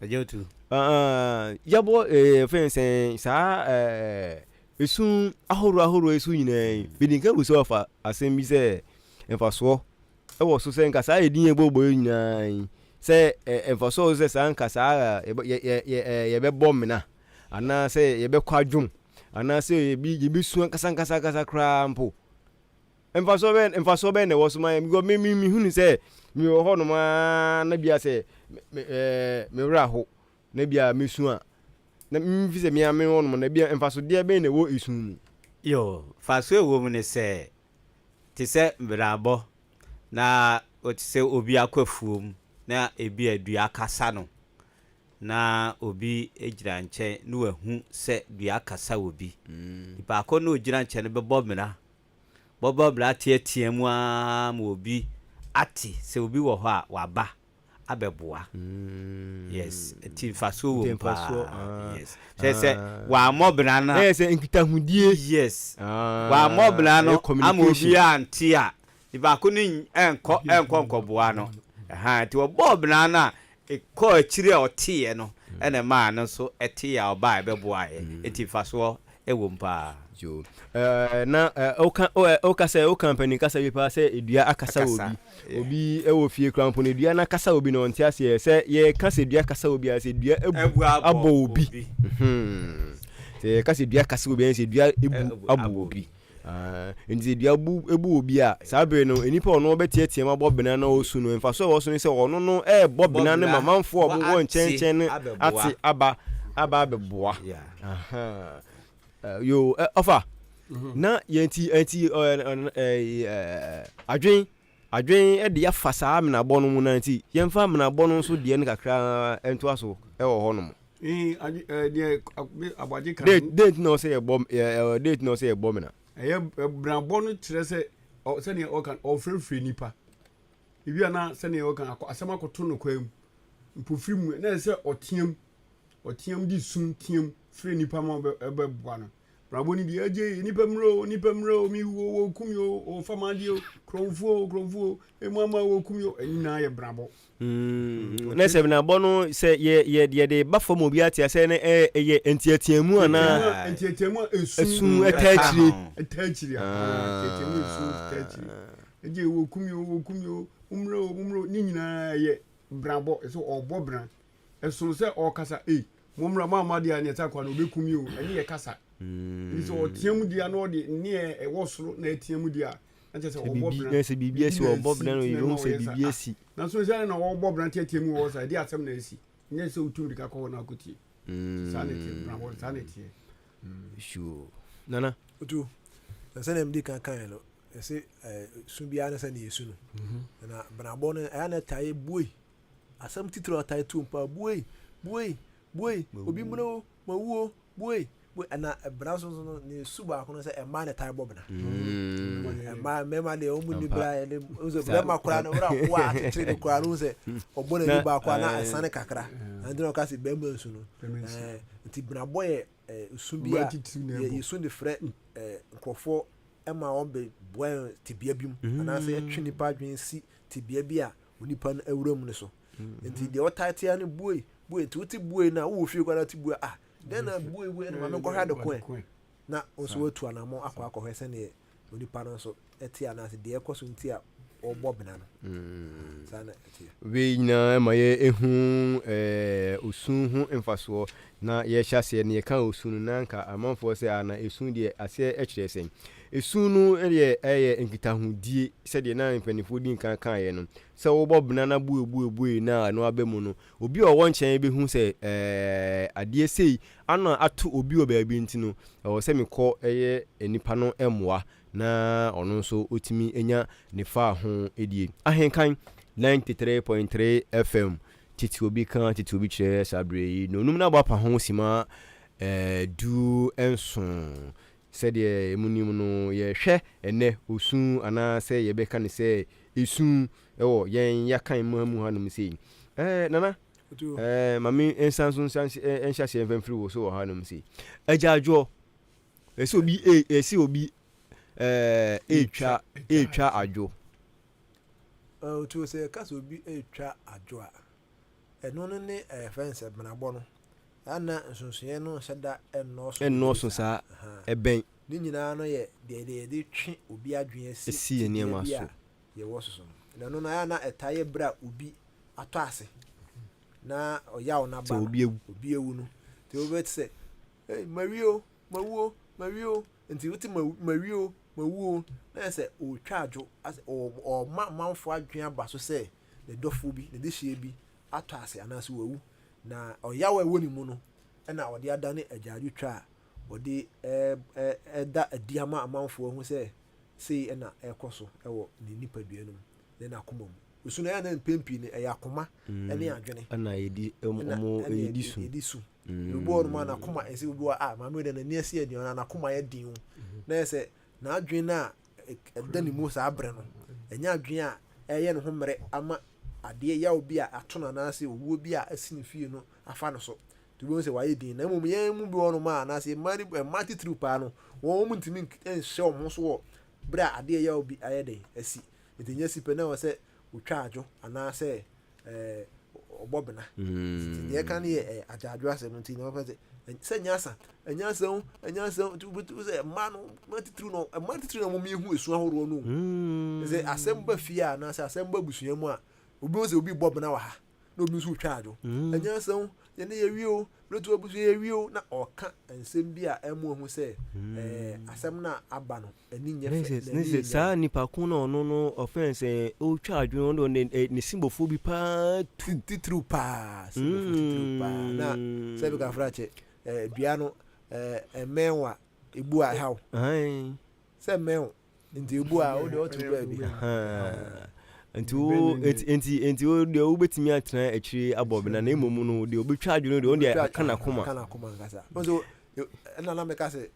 Agya Otu. Yɛbɔ fɛn sɛn saa esu ahorow ahorow esu nyinaa yi. Mede nka bu sɛ ɔfa asɛm bi sɛ mfasoɔ ɛwɔ so sɛ nka saa edin yɛ bɔbɔ yi nyinaa yi sɛ mfasoɔ wɔ so sɛ saa nka saa yɛbɛbɔ mena anaasɛ yɛbɛkɔ adwom anaasɛ yɛbɛsu ankasa ankasa ankasa koraa mpo. Mfasoɔ bɛn mfasoɔ bɛn na ɛwɔ so ma yɛn because me me mehunu sɛ mewɔ hɔnom ara na bia sɛ me ɛɛ me werɛ aho na bia mesu a na mefi sɛ mea me hɔnom na bia mfasodeɛ bɛn na ɛwɔ esu mu. Yoo, mfasoɔ a ɛwɔ mu ne sɛ, te sɛ mmerɛabɔ na wote sɛ obi akɔ afuom na ebia dua kasa no na obi gyina nkyɛn na wahu sɛ dua kasa wɔ bi. Nipa ko no a ɔgyina nkyɛn no bɛbɔ mmara Bɔbɔ bra teatea mu ara ma obi ate sɛ obi wɔ hɔ a waba abɛboa. Yes, nti mfasoɔ wɔ mu paa. Yes, kyerɛ sɛ wammɔ bra no. Ɛyɛ sɛ nkitahodie. Yes, wammɔ bra no ama obi ante a, nipa ko no nkɔ nkɔ nkɔboa no. Ɛhaa, nti ɔbɔɔ bra no a, ɛkɔɔ akyiri a ɔteeɛ no ɛna ɛmaa no nso ɛteeɛ a ɔbaa ɛbɛboaeɛ. Nti mfasoɔ wɔ mu paa. Yo. Eh, na eh, woka oh, eh, woka sɛ woka mpanin kasa bi paa sɛ edua akasa wɔ Akasa, obi. yeah. Obi wɔ fie koraa mpo no edua no akasa wɔ obi na ɔnte aseɛ. Sɛ yɛka sɛ dua kasa wɔ obi a sɛ dua abu Abu abɔ abɔ obi. obi. Mhm. Sɛ yɛka sɛ dua kasa wɔ obi a ɛne sɛ dua ebu Abu abɔ abɔ obi. obi. Ah, nti sɛ dua bu ebu obi a saa bere no nnipa a ɔno ɔbɛteatea mu abɔ bena na ɔresu no mfaso a ɛwɔ so ne sɛ ɔno no ɛrebɔ Bɔ bena no ma bra, manfoɔ a wɔ wɔwɔ ate nkyɛnkyɛn no abɛboa. ate aba aba abɛboa. Yeah. Aha. Yo, ɔfa. Na yɛn ti nti adwen adwen de afa saa menabɔ no mu na nti yɛmfa menabɔ no nso deɛ no kakra ntoa so wɔ hɔ nom. Deɛ abɔgye ka. Date date na ɔsɛ yɛbɔ date na ɔsɛ yɛbɔ mena. Ɛyɛ menabɔ no kyerɛ sɛ sɛdeɛ ɔka ɔfrɛfrɛ nipa ebi a na sɛdeɛ ɔka asɛm akɔto no kwan mu mpofiri mu na ɛsɛ ɔteam Ɔteam de su team frɛ nnipa ma wɔbɛboa no. Brabɔ no bi, agye nnipa mmerɛ o, nnipa mmerɛ o, mewu o, wɔku me o, wɔfa m'adeɛ o, korɔmfoɔ o, korɔmfoɔ o, emu ama wɔku me o, ɛno nyinaa yɛ brabɔ. Mm, na sɛ brabɔ no sɛ yɛ yɛ yɛde ba fam obi ate asɛ ne ɛyɛ nteateamu anaa nteateamu a esu esu ɛta akyire ɛta akyire nteateamu esu ɛta akyire agye wɔku me o, wɔku me o, mo mmerɛ o, mo mmerɛ o, ne nyinaa yɛ brabɔ, ɛsɛ ɔbɔ bra. Ɛsono sɛ ɔrekasa, Ei, mommra, moamma deɛ a nea ɛte akoa no, ɔbɛku me o. Ɛne yɛ kasa. Nti sɛ ɔtea mu deɛ a na ɔde nne a ɛwɔ soro na ɛtea mu deɛ a, na kyerɛ sɛ ɔbɔ bena. Na sɛ biribi asi, ɔbɔ bena no, yɛbɛhu sɛ biribi asi. Nanso sɛ na ɔbɔ bena teatea mu wɔ hɔ saa, ɛdeɛ asɛm na asi. Nyɛ sɛ wotu mmirika kɔ hɔ na akɔtie. Saa na ɛteɛ, bena bɔ no, saa na ɛteɛ. Sure. Nana. Otu, na sɛnea medi kan kaeɛ no, yɛse su biara ne sɛnea yɛsu no. Na benabɔ no, ɛyɛ na ɛtaa yɛ buei. Asɛm titiriw a ɔtaa tu mpo a, buei, buei, buei, obi mmra o, mawu o, buei, buei. Ɛna bena nso no, ne su baako no sɛ mmaa na ɛtaa bɔ bena. Mm. Mmaa mmarima deɛ wɔn ni bra yɛ ne nso bɛrima koraa no wura ho a akyekyere no koraa no sɛ ɔbɔ n'ani baako a na ɛsane kakra. Ɛnti na ɔka sɛ bɛrima nsu no. Nti benabɔ yɛ su bi a yɛsu de frɛ nkurɔfoɔ ma wɔn bɛ boa yɛn tebea bi mu anaasɛ ɛtwe nipa adwene si tebea bi a onipa no awura mu no so. Nti deɛ ɔtaa tea no buei buei nti wote buei no a wowɔ fie koraa na wote buei ah dɛn na buei buei ɛna maame nkɔhwɛ ade ko ɛ na wo nso woatu anammɔn akɔ akɔhwɛ sɛdeɛ onipa no nso ɛte anaasɛ deɛ ɛkɔ so nti a ɔrebɔ bena no mm. saa na ɛteɛ. Wei nyinaa ma yɛhu eh, osu ho mfasoɔ na yɛhyɛ aseɛ no yɛka osu no na nka amanfoɔ sɛ ana ah, esu deɛ aseɛ kyerɛ sɛn. Esu no deɛ ɛyɛ nkitahodie sɛdeɛ na mpanimfoɔ di nkan kaeɛ no. Sɛ wobɔ bena na buebuebue na ɛno aba mu no, obi a ɔwɔ nkyɛn bɛhu sɛ ɛɛ adeɛ sei ano ato obi wɔ baabi nti no, ɛwɔ sɛ mekɔ yɛ nipa no mmoa na ɔno nso ɔtumi nya ne faa ho die. Ahenkan 93.3 FM tete obi ka tete obi kyerɛ saa berɛ yi na onum no abɔ apa ho sima 17. Sɛdeɛ monim no, yɛrehwɛ ɛnnɛ osu anaa sɛ yɛbɛka no sɛ esu wɔ yɛn Yakan man mu hanom sei. Ɛɛ, Nana, ɛɛ, ma me nsan so nsan nhyɛ aseɛ mfa mfiri wo so wɔ hanom sei. Agyaadwoɔ, ɛsɛ obi, ɛsɛ obi ɛɛ, ɛretwa, ɛretwa adwo. Otu sɛ yɛka sɛ obi ɛretwa adwo a. Ɛno no ne yɛfrɛ no sɛ benabɔ no. Ɛa na nsonsonoeɛ no nhyɛ da nnɔɔso bebree Ɛnnɔɔso saa. Ahaa. Ɛbɛn. Ne nyinaa no yɛ deɛ yɛde twe obi adwene asi Asi yɛn tebea nneɛma bi so. a yɛwɔ so so no. Na ɛno no ɛa na ɛtaa yɛ berɛ a obi atɔ ase na ɔyaw no Sɛ aba no, obi awu. obi awu no. Nti wobɛte sɛ, Ei, mawie o, mawu o, mawie o. Nti wote mawie o, mawu o, na ayɛ sɛ ɔretwa adwo, asɛ ɔrema amanfoɔ adwene aba so sɛ ne dɔfoɔ bi, ne dehyeɛ bi atɔ ase anaasɛ wawu. Na ɔyaw a ɛwɔ ne mu no na ɔde adane agyaadwotwa a ɔde reda adi ama amanfoɔ ahu sɛ sei na ɛrekɔ so wɔ ne nipadua no mu ne n'akoma mu. Osu no ɛyɛ a na mpɛn pii no ɛyɛ akoma ne adwene. Ɛna yɛdi Ɛna ɔmo ɛna yɛdi su. yɛdi su. Obi wɔ hɔnom a n'akoma ɛsɛ obi wɔ a maame wei deɛ n'ani asi aduane a n'akoma yɛ den o. Na ɛyɛ sɛ n'adwene no a ɛda ne mu saa berɛ no ɛnyɛ adwene a ɛyɛ ne ho mmerɛ ama adeɛ yaw bi a ato no anaasɛ owuo bi a asi ne fie no afa no so. Nti wobɛhu sɛ wayɛ din. Na mmom yɛn mu bi wɔ hɔnom a anaasɛ mmaa no mmaa titiriw paa no wɔn wɔn ntumi nhyɛ wɔn ho so wɔ berɛ a adeɛ yaw bi ayɛ den asi. Nti ɛnyɛ si pɛ na ɛwɔ sɛ wɔtwa adwo anaasɛ ɛɛ ɔbɔ bena. Nti deɛ ɛka no yɛ ɛɛ agyaadwo asɛm nti na wɔpɛ sɛ sɛ nyɛ asa ɛnyɛ asa o ɛnyɛ asa o nti wobɛtu sɛ mmaa no mmaa titiriw no mmaa titiriw na wɔn ehu esu ahoroɔ no o. Sɛ asɛm ba fie a anaasɛ asɛm ba abusua mu a obi hu sɛ obi bɔ bena wɔ ha na obi nso retwa adwo. Ɛnyɛ asa o yɛne yɛwie o bɛtu abusua yɛwie o na ɔka nsɛm bi a ɛmo ehu sɛ ɛɛ asɛm no a aba no ani nyɛ fɛ na Ne ani sɛ yɛ saa nyam. nipa ko no a ɔno no ɔfɛn sɛ ɔretwa adwene ɔno deɛ ne ne simbɔfoɔ bi paa tu. Titiriw paa simbɔfoɔ titiriw paa na sɛ bi kafra kyɛ ɛɛ dua no ɛɛ ɛmɛn wa ebu a ɛhaw sɛ ɛmɛn wo nti ebu a wo deɛ ɔte baabi. Nti wo nti nti nti wo deɛ wobɛtumi atena akyire abɔ bena na mmom no deɛ obɛtwa adwene deɛ ɔno deɛ aka n'akoma. Aka n'akoma ankasa. Nso ɛna na meka sɛ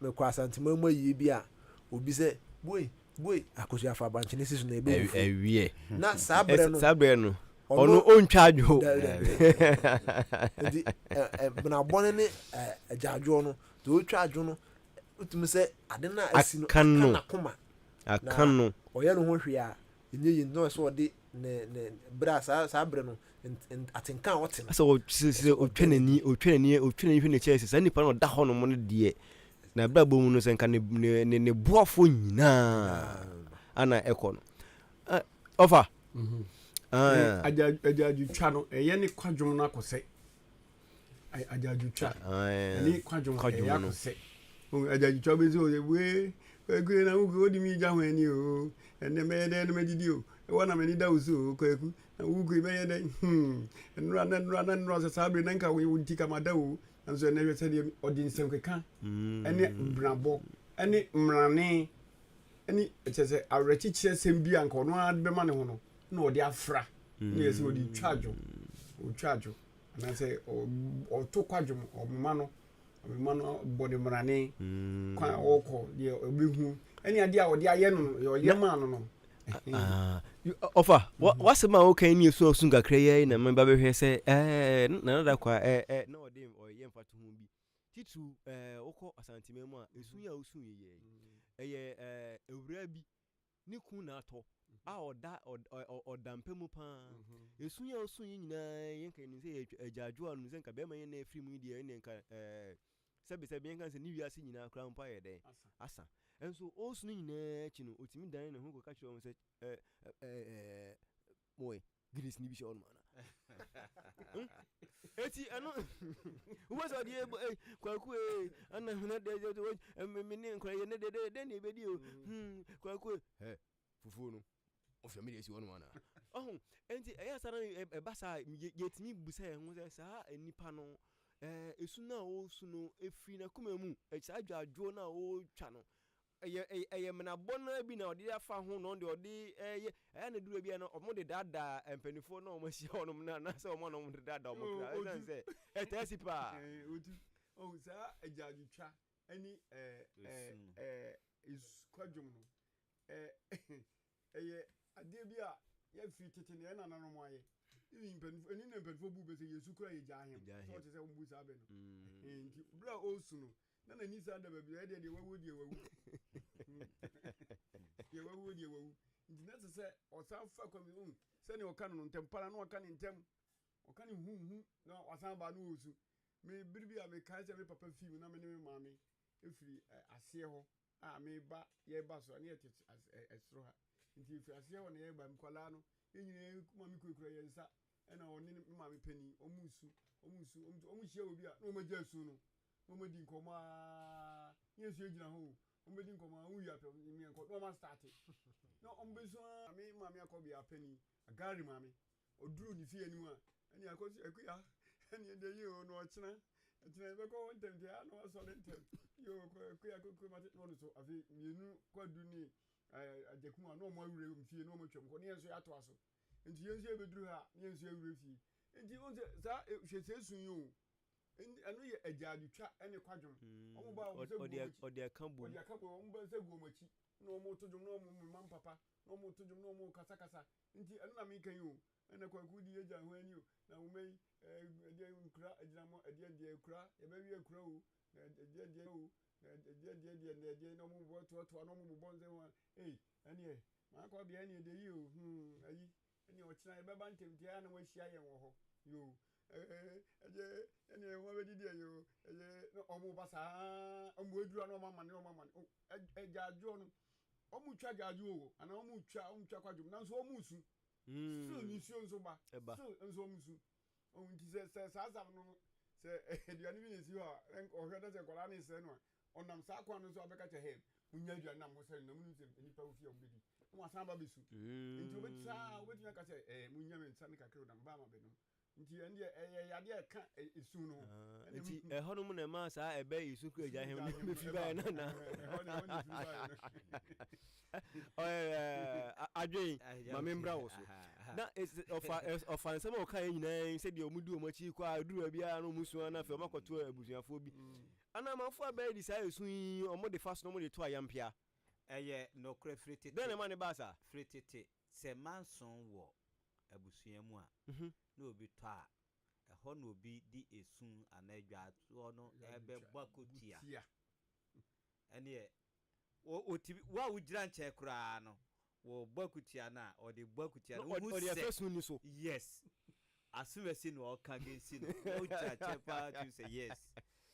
mekɔ Asantema mu ayie bi a obi sɛ bue bue akosua fa abankyene si so na ebe fufuo. Ɛwiɛ. Na saa berɛ no. Saa berɛ no ɔno ɔntwa adwo. Nti benabɔne ne agyaadwoɔ no deɛ ɔtwa adwo no wotumi sɛ ade no a asi no aka no n'akoma. Aka no. Ɔyɛ ne ho hwee a ɛnyɛ yie nti na ɔsɛ ɔde ne ne berɛ a saa saa berɛ no atenka a ɔte no. Sɛ ɔsɛ ɔtwa n'ani ɔtwa n'ani ɔtwa n'ani hwɛ n'akyi sɛ saa nipa no ɔda hɔ nom no deɛ n'abrabɔ mu no sɛ nka ne ne ne ne boafoɔ nyinaa ana ɛkɔ no ɔfa. Agyaadwotwa no ɛyɛ ne kwadwom no akɔsɛ agyaadwotwa ɛne kwadwom ɛyɛ akɔsɛ agyaadwotwa bɛ sɛ ɔsɛ wee kwaku na wo wodi mi gya ho ani o ɛnɛ mɛyɛ dɛn na mɛdidi o ɛwɔ na m'ani da wo so o kwaku na wo kue mɛyɛ dɛn hmm nnora na nnora na nnora sɛ saa bere na nka wo nti kama da o nanso ɛnɛ hwɛ sɛdeɛ ɔde nsɛm keka ɛne brabɔ ɛne mmarane ɛne kyerɛ sɛ awerɛkyekyerɛ sɛm bi a nka ɔno ara de bɛma ne ho no na ɔde afra na yɛ sɛ ɔde twa adwo ɔtwa adwo anaasɛ ɔto kwadwom ɔmoma no ɔmoma no bɔ ne mmarane mm. kwan a ɔrekɔ deɛ ɔbɛhu ɛne adeɛ a ɔde ayɛ no no deɛ ɔyɛ maa no no ah, ɔfa mhm. wasɛm a wokan ne ɛsu asu kakra yi na meba bɛhwɛ sɛ eh, nana da kwa eh, eh, na ɔde ɔyɛ mfatoho bi titiriw wokɔ Asantema mu a, esu yi a wosu yi yɛ ɛyɛ awuraa bi ne kun na atɔ a ɔda ɔda mpa mu paa. Esu yi a wosu yi nyinaa yɛn ka yɛnim sɛ yɛ agyaadwo a nim sɛ nka bɛrima yɛn na afiri mu yi deɛ ɛne nka ɛɛ sɛbi sɛbi yɛn ka sɛ ne wiase nyinaa koraa mpo ayɛ dɛn asa. Nso ɔresu no nyinaa akyi no otumi dan ne ho kɔka kyerɛ wɔn sɛ ɛɛ ɛɛ moe Guinness ni bi hyɛ hɔnom ana hmm? eti ɛno wobɛ sɛ ɔde ɛbɔ eh, kwaku ee eh, ana hena de de de me ne nkora yɛ ne de de de na ebedi o hmm kwaku ɛ fufuo no ɔfɛ mi de esi hɔnom ana ɔho enti ɛyɛ saa na ɛba saa yɛtumi busa yɛn ho sɛ saa nipa no ɛɛ esu no a ɔresu no efiri n'akoma mu saa dwadwoɔ no a ɔretwa no Ɛyɛ ɛyɛ ɛyɛ menabɔ no ara bi na ɔde afa ho na ɔno deɛ ɔde ɛyɛ ɛyɛ na duru bi a na wɔn de daadaa mpanimfoɔ na wɔn ahyia wɔn no anaasɛ wɔn a wɔn de daadaa wɔn kra ɛsan sɛ ɛtaa si paa. Otu ɔhu saa agyaadwotwa ɛne ɛɛ ɛɛ ɛɛ kwadwom no ɛɛ Ɛyɛ adeɛ bi a yɛfiri tete no yɛn nananom ayɛ. Even mpanyinfoɔ ɛni na mpanyinfoɔ bu bɛ sɛ yɛsu kura yɛ gyaa hem. Sɛ ɔte sɛ wɔn bu saa bɛ no. Nti bere a ɔresu no na n'ani saa da baabi ɛdeɛ deɛ wawu deɛ wawu. Deɛ wawu deɛ wawu. Nti na ɛsɛ sɛ ɔsan fa kwan bi ohun sɛnea ɔka no no ntɛm para na waka ne ntɛm. Ɔka ne huhu na wasan ba no ɔresu. Me bere bi a mekae sɛ me papa fi mu na me ne me maame firi aseɛ hɔ a meba yɛba so a ne yɛte ɛsoro ha. Nti yɛfiri aseɛ hɔ na yɛba nkwadaa no yɛn nyinaa maame kurakura yɛn nsa ɛna ɔne me maame panin wɔn resu wɔn resu wɔn wɔn hyia obi a na wɔn agya esu no na wɔn adi nkɔmɔ aa ne yɛn nso yɛgyina hɔ o wɔn bɛdi nkɔmɔ aa wɔn wie apɛ mmea nkɔ na wɔn astate na wɔn bɛsu aa me maame akɔ bea panin agari maame ɔduru ne fie anim a ɛne akɔ so akuya ɛne ɛdeɛ yi o na ɔkyena ɛkyena yɛbɛkɔ hɔ ntɛm deɛ a na wasɔre ntɛm yi o akuya koko mate na ɔno so afei mmienu kwadu ne ɛɛ agyakum a na wɔn awura fie na wɔn atwam kɔ ne yɛn nso yɛatoa so. Nti yɛn nso yɛbɛduru ha a, na yɛn nso yɛawerɛ fie. Nti wohu sɛ saa eh, hwɛ sɛ esu yi o. Ɛno yɛ agyaadwotwa ne kwadwom. Mm, wɔn ba wɔn nsa gu wɔn akyi. Ɔde aka bom. Ɔde aka bom. Wɔn ba nsa gu wɔn akyi. Na wɔn to dwom na wɔn mema mpapa. Na wɔn to dwom na wɔn kasakasa. Nti ɛno na meka yi o. Ɛna kwaku di agya ho ani o. Na nwoma yi ɛdeɛ nkura agyinamɔ ɛdeɛ deɛ ekura yɛbɛwe akura o. Na ɛdeɛ deɛ o. Na ɛdeɛ deɛ deɛ na ɛdeɛ na wɔn bɔ toatoa na wɔn bobɔ nsɛm ho. Ei ɛneɛ Mankɔ bea ɛneɛ deɛ yi o hmm ayi ɛneɛ ɔkyena yɛbɛba ntɛm nti ɛyɛ na wahyia yɛn wɔ hɔ yoo ɛɛ ɛyɛ ɛneɛ wɔn abɛdidi ɛyɛ o ɛyɛ na wɔn ba saa wɔn adura na wɔn amane wɔn amane o ɛgyaadwoɔ no wɔn twa gyaadwoɔ o anaa wɔn twa wɔn twa kwadwom nanso wɔn su hmm. still nsuo nso ba still nso wɔn su Ɔhu nti sɛ sɛ saa asam no sɛ aduane bi na esi hɔ a ɔhwɛ na sɛ nkwadaa no resɛe no a ɔnam saa kwan no so abɛka kyɛ hɛ munya aduane na mo sɛ na mo nim sɛ nnipa wɔ fie a wɔbɛdi na wɔasan aba bɛsu mm. nti wobɛti saa wobɛtumi aka sɛ ɛɛ munya me nsa ne kakra na mbaa ma bɛnom nti ɛn deɛ ɛyɛ yadeɛ a ɛka esu no ah, nti ɛhɔ nom na ɛma saa ɛbɛ esu kura gya hɛn no bɛfi baeɛ no na ɛhɔ na ɛhɔ na ɛfiri baeɛ no adwen ma membra wo so na ɔfa ɔfa nsɛm a ɔka yɛ nyinaa yi sɛdeɛ wɔn di wɔn akyi kɔ a duru baabi a na wɔn sua na afei wɔn akɔto abusuafoɔ bi mm. anamafoɔ abɛyɛ de saa esu yi wɔn de fa so na wɔn de to ayampia. Ɛyɛ nokorɛ firi tete. Dɛn na ɛma ne baa saa? Firi tete, sɛ manso wɔ abusua mu a, mhm. na obi tɔ a, ɛhɔ na obi de esu anaa adwatoɔ no ɛbɛbɔ akotua. Ɛneɛ Ɔtumi, wo a wogyina nkyɛn koraa no, wɔbɔ akutia no a, ɔde bɔ akutia no. Wohu sɛ, ɔde afa ni so. Yes. Asomasi na ɔka against no. Wogyina nkyɛn paa tumi sɛ yes.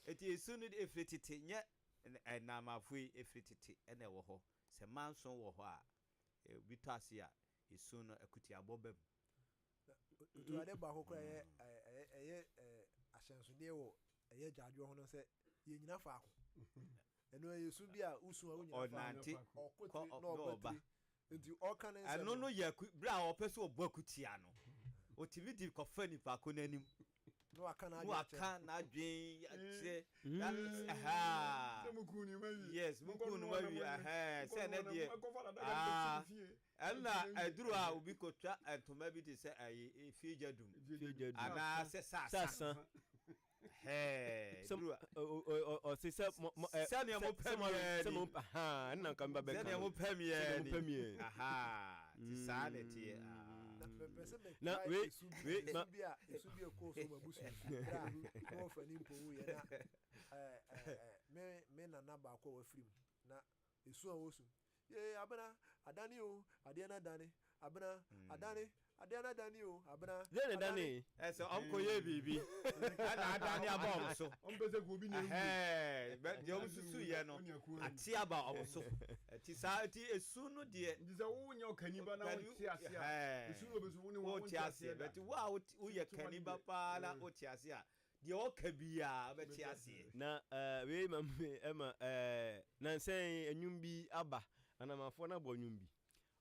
Eti esu no de efiri tete nyɛ ɛnamafo yi efiri tete ɛna ɛwɔ hɔ. Sɛ manso wɔ hɔ a, obi tɔ ase a, esu no akutiabɔ ba mu. Otu ade baako koraa ɛyɛ ɛyɛ ɛyɛ ahyɛnsodeɛ wɔ ɛyɛ gyaadwoɔ ho no sɛ yɛnyina faako. Ɛno ɛyɛ su bi a wosu a wonyina faako. Ɔko tiri na ɔba tiri. Nti ɔka ne nsɛm. Ɛno no yɛ berɛ a ɔpɛ sɛ ɔbɔ akutia no. Ɔtumi de kɔfa nipa ko no anim. Na waka n'adwene akyerɛ. Sɛ mo kun ne ma wie. Yes, mo kun ne ma wie. Sɛ ne deɛ. Ɛnna aduru a obi kɔtwa ntoma bi te sɛ ayi fiegya dum anaasɛ sasa. Hɛɛ ɔse sɛ sɛnea mo pɛ miɛ ni ɛnna nka meba bɛka sɛnea mo pɛ miɛ ni ti saa na ɛteɛ. Na wei wei ma bi a esu bi ɛkɔɔ so ma busu bra na wɔfa ne mpo wuyɛ na me me nana baako a wafiri mu na esu a wɔsu Yee abena, adane o, adeɛ no adane, abena, adane, adeɛ no adane o, abena, Deɛ na ɛdane? Ɛsɛ ɔm kɔ yɛ biribi ɛna adane aba ɔm so. Ɔm pɛ sɛ obi na ewu. Ɛhɛɛ, bɛ deɛ ɔm susu yɛ no ate aba ɔm so. Ɛti saa ɛti esu no deɛ. Nti sɛ wo nyɛ ɔkani ba na wo te ase a, esu no obesu wo ne wɔn te aseɛ da. Bɛti wo a wo yɛ kani ba paa na wo te ase a, Deɛ ɔka biara wobɛte aseɛ. Na wei ma me ɛma ɛɛ nansa yi nnwom bi aba anamafoɔ no abɔ nnwom bi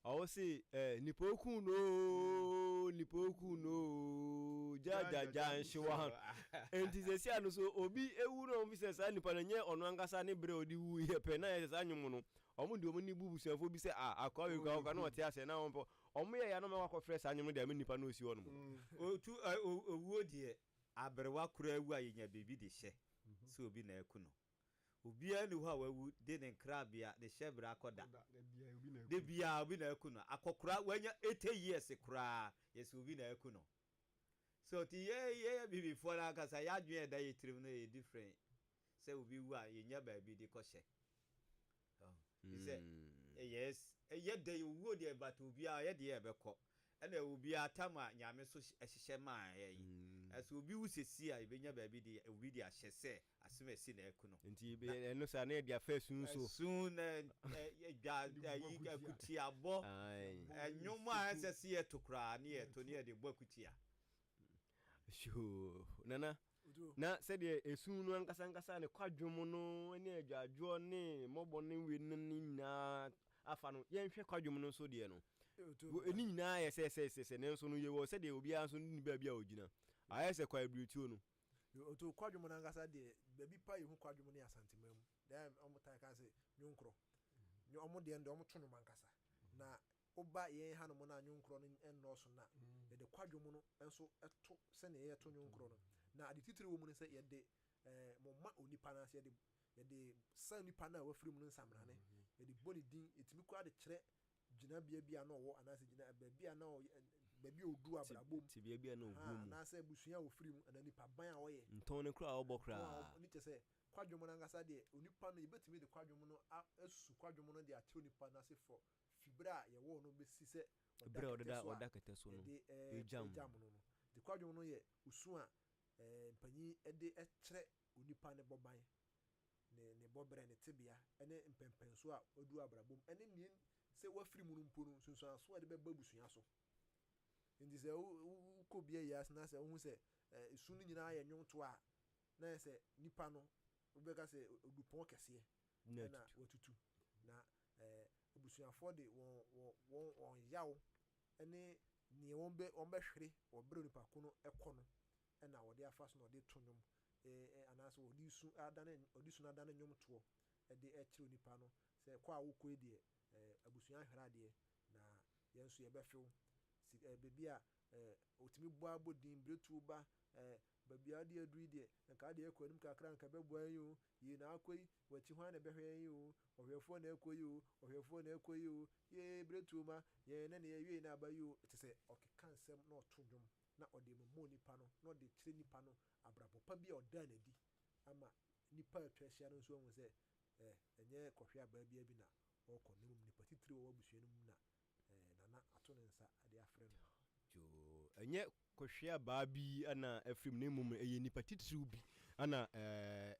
ɔwɔ se ɛɛ nipa okun no nipa okun no gyagyagya nhyewa ho nti sɛ si ano so obi ewu na wɔn fi sɛ saa nipa no nyɛ ɔno ankasa ne brɛ ɔde wu yɛ pɛ na yɛ sɛ saa nnwom no wɔn de wɔn ni bu busuafoɔ bi sɛ a akɔa wei kura ɔkura na ɔte aseɛ na wɔn pɛ wɔn yɛ ya na wɔn akɔfrɛ saa nnwom no de ama nipa no osi hɔ nom. Otu owuo deɛ Aberewa koraa wu a yenya biribi de hyɛ sɛ obi na aku no. Obiara nni hɔ a wawu de ne nkrabea, ne hyɛbrɛ akɔda. Da biara obi na aku no. Akɔkora wanya 80 years koraa yɛse obi na aku no. So nti yɛ yɛ abibifoɔ no ankasa yɛ adwene a ɛda yɛ tirim no yɛ different sɛ obi wu a yenya baabi de kɔhyɛ. Sɛ yes ɛyɛ dɛ owuo deɛ but obiara yɛ deɛ ɛbɛkɔ. Ɛna obiara tam a Nyame nso hyehyɛ maa yɛn. Sɛ obi wu sɛsi a, yɛbɛnya baabi de obi de ahyɛ sɛ asem asi na aku no. Nti ɛno saa na yɛde afa esu so. Esu na dwa ayi akutiabɔ. Ɛnwom a ɛnsɛ sɛ yɛto koraa ne yɛto ne yɛde bɔ akutia. Hyoo Nana. Na sɛdeɛ esu no ankasa ankasa ne kwadwom no ne adwadwoɔ ne mmɔbɔ ne wei no ne nyinaa afa no, yɛnhwɛ kwadwom no nso deɛ no. Ne nyinaa yɛ sɛ sɛ sɛ sɛ nanso no yɛwɔ sɛdeɛ obiara nso ne baabi a ɔgyina. Ayɛ sɛ kwaebiretuo no. Oto kwadwom no ankasa deɛ, baabi pa yɛhu kwadwom no yɛ Asanteman mu. Dɛm wɔn taa ka sɛ nwonkorɔ. Wɔn deɛ no deɛ wɔn to nwom ankasa. Na Woba yɛn hanom no a nnwonkorɔ no nnɔɔso no a, yɛde kwadwom no nso to sɛdeɛ yɛto nnwonkorɔ no. Na ade titire wɔ mu ne sɛ yɛde moma onipa no ase, yɛde yɛde sa nipa no a wafiri mu no nsamrane, yɛde bɔ ne din, yɛtumi koraa de kyerɛ gyinabea bi a na ɔwɔ anaasɛ gyina baabi a na ɔyɛ baabi a ɔduru abrabɔ mu, tebea bi a na ɔwɔ mu, anaasɛ abusua a ɔfiri mu anaa nipa ban a ɔyɛ. Ntɔn no koraa a ɔbɔ koraa. Ne kyɛ sɛ kwadwom no ankasa deɛ onipa no yɛbɛtumi de kwadwom no asusu kwadwom no de akyerɛ onipa no ase fɔ fi bere a yɛwoo no besi sɛ ɔda kɛtɛ so a yɛde regyam no no. Nti kwadwom no yɛ osu a mpanyin de kyerɛ onipa ne bɔban, ne ne bɔberɛ, ne tebea ne mpɛnpɛnso a wadu abrabɔ mu ne nea sɛ wafiri mu no mpo no nsunsuanso a ɛde bɛba abusua so. Nti sɛ wokɔ obi ayi ase na sɛ wohu sɛ esu no nyinaa yɛ nnwontoɔ a, na yɛ sɛ nipa no wobɛka sɛ odupɔn kɛseɛ na watutu. Na abusuafoɔ de wɔn wɔn wɔn yaw ne nea wɔn bɛ wɔn bɛhwere wɔ berɛ onipa ko no kɔ no na wɔde afa so na wɔde to nnwom anaasɛ wɔde su adane wɔde su no adane nnwomtoɔ de kyerɛ onipa no sɛ kɔ a wokɔ yi deɛ abusua ahwere adeɛ na yɛn nso yɛbɛfew si baabi a wɔtumi bɔ abɔ din beretuo ba Baabi a wode aduru yi deɛ, nka wode akɔ anim kakra a nka ɛbɛboa yɛn o, Yei na akɔ yi, w'akyi hwan na ɛbɛhwɛ yɛn yi o, Ɔhwɛfoɔ na ɛkɔ yi o, ɔhwɛfoɔ na ɛkɔ yi o, Yee, berɛtuo ma yɛn na nea yɛwiei na aba yi o. Kyerɛ sɛ, ɔkeka nsɛm na ɔto nnwom na ɔde moma onipa no, na ɔde kyerɛ nipa no abrabɔ pa bi a ɔdaa no adi ama nnipa a atwa ahyia no nso ahu sɛ, eh, ɛnyɛ kɔhwe abaa biara bi na ɔrekɔ, na mmom nipa titiriw a ɔwɔ abusua no mu na Nana ato ne nsa de afrɛ no. Yoo, ɛnyɛ kɔhwea baa bi na afiri mu na mmom ɛyɛ nipa titiriw bi na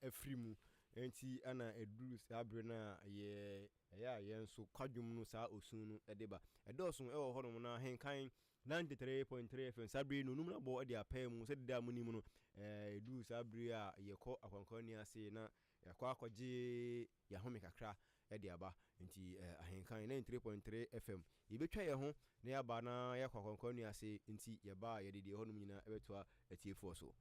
afiri mu. Enti na ɛduru saa bere no a yɛ ɛyɛ a yɛn nso kwadwom no saa osu no de ba. Ɛdɔɔso wɔ hɔnom na ahenkan 93.3 FM saa bere no onum no abɔ de apaa mu sɛ deda a munim no ɛduru saa bere a yɛkɔ akwankwanni ase na yɛakɔ akɔgye yɛahome kakra de aba. Nti Ahenkan 93.3 FM, yɛbɛtwa yɛn ho na yɛaba na yɛakɔ akwankwa ase, nti yɛba a yɛde deɛ ɛhɔnom nyinaa bɛtoa atiefoɔ so.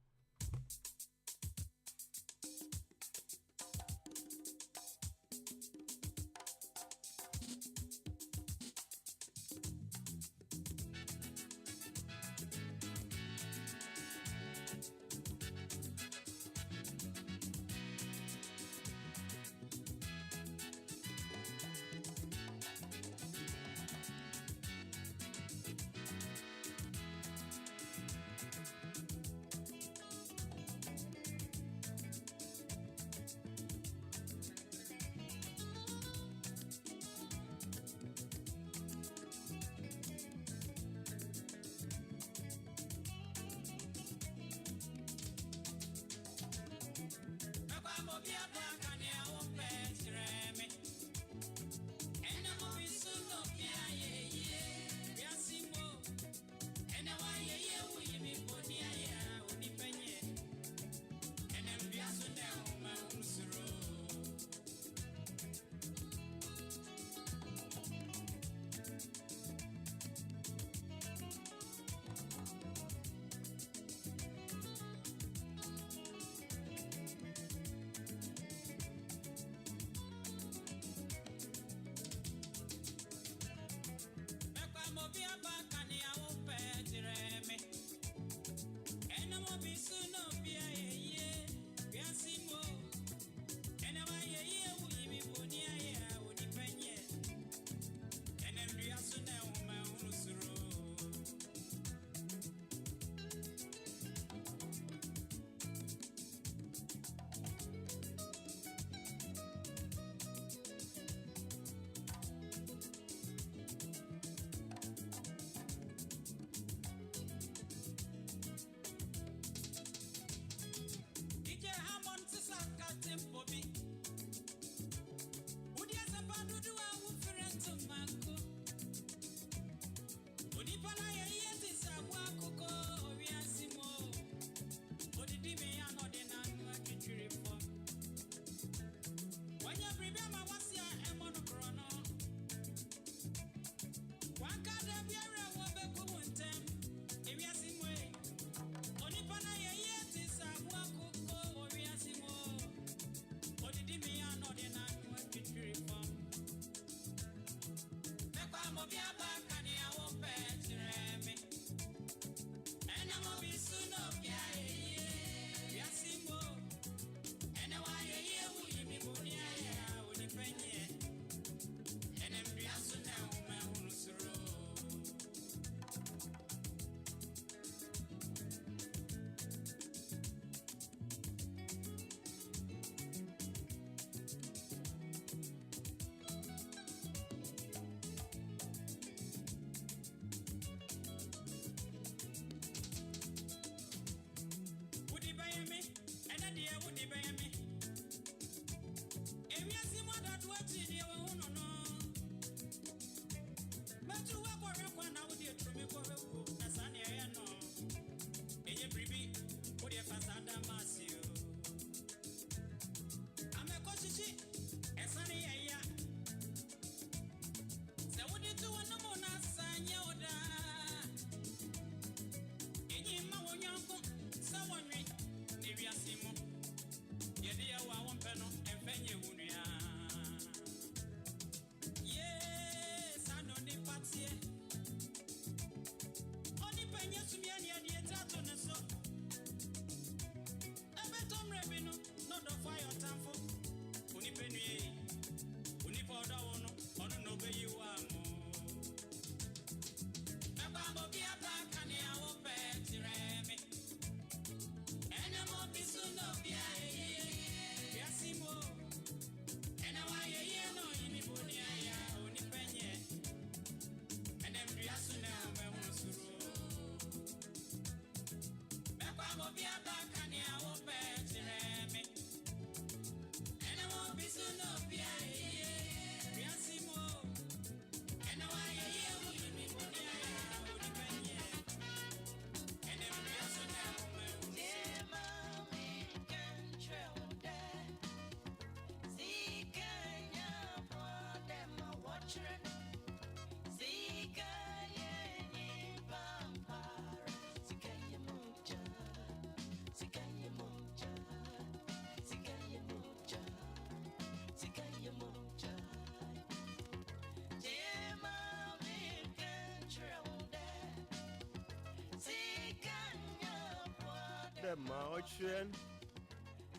Ma ɔkyerɛ